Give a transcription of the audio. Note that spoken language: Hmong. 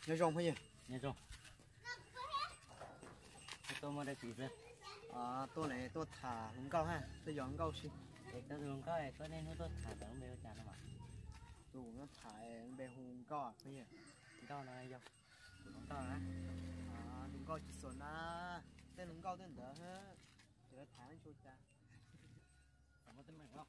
Nyob zoo phooj ywg. Nyob zoo. Tuaj muaj dab tsi xwb? Tuaj ne, tuaj tham hluas nkauj ha, tuaj yos nkauj si. Es koj tus hluas nkauj, koj niaj hnub tuaj tham ntawd lub npe hu cas no mas? Tus kuv tuaj tham lub npe hu Nkauj phooj ywg. Nkauj no yog kuv hluas nkauj na. Hluas nkauj Tsis Xuas na, tej hluas nkauj tej ntawd, ces lawv tham ntshua cas. Muaj teeb meem no.